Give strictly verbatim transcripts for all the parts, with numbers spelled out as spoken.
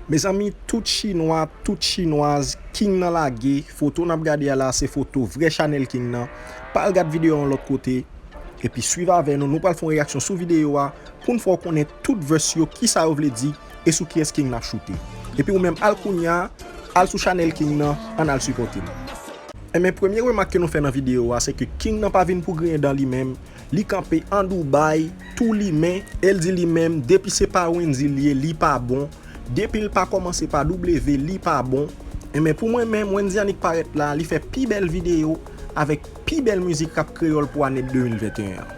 Mezanmi, tout chinwa, tout chinwaz, King nan lage, foto n ap gade a la, se foto vrè chanèl King nan. Pa al gad videyo a yon lòt kote, epi swiv avè nou, nou pral fè yon reyaksyon sou videyo a, pou n fè w konnen tout vès yo, kisa yo vle di, e sou kiyès King nan ap choute. Epi ou menm al kounya, al sou chanèl King nan, ann al sipòte l. Enben, premye remak ke nou fè nan videyo a, se ke King nan pa vin pou griyen dan li menm, li kanpe an Dubai, tou limen, e l di li menm, depi se pa Wendyy li ye, li pa bon, depi l pa kòmanse pa W, li pa bon. Enben, pou mwen menm, Wendyy annik parèt la, li fè pi bèl videyo avèk pi bèl mizik rap kreyòl pou ane de mil venteyen an.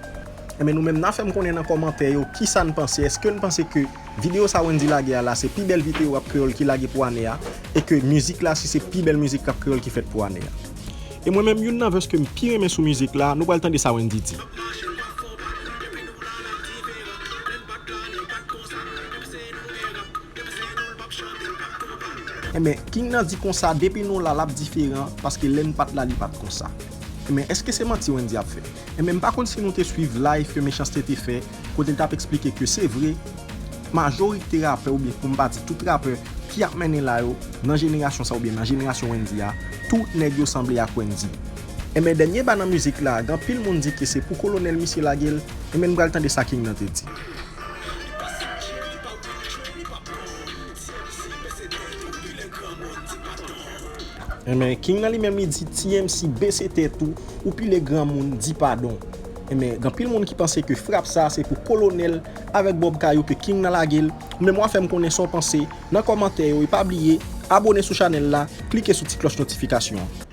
Enben, nou menm, n a fè m konnen nan kòmantè yo kisa n panse, èske n panse ke videyo sa Wendyy lage a la, se pi bèl videyo rap kreyòl ki lage pou ane a, e ke mizik la, si se pi bèl mizik rap kreyòl ki fèt pou ane a. E mwen menm, youn nan vès ke m pi renmen sou mizik la, nou pral tande sa Wendyy di. Enben, King nan di konsa, depi nou la, l ap diferan, paske lè n pa t la, li pa t konsa. Enben, èske se manti Wendyy ap fè? Enben, m pa konn si nou te swiv live ke Mechanste te fè, kote l t ap eksplike ke se vre, majorite rapè, oubyen pou m pa di tout rapè ki ap mennen la yo, nan jenerasyon sa oubyen nan jenerasyon Wendyy a, tout nèg yo sanble ak Wendyy. Enben, dènye ba nan mizik la, gen anpil moun di ke se pou Kolonèl misye lage l, enben, n pral tande sa King nan te di. Enben, King nan li menm li di T M C bese tèt ou, ou pile granmoun, di padon. Enben, gen anpil moun ki panse ke frap sa se pou Kolonèl avèk Bob Kayou ke King nan lage l. Ou menm w a fè m konnen sa w panse nan kòmantè yo, e pa bliye abòne sou chanèl la, klike sou ti klòch notifikasyon an.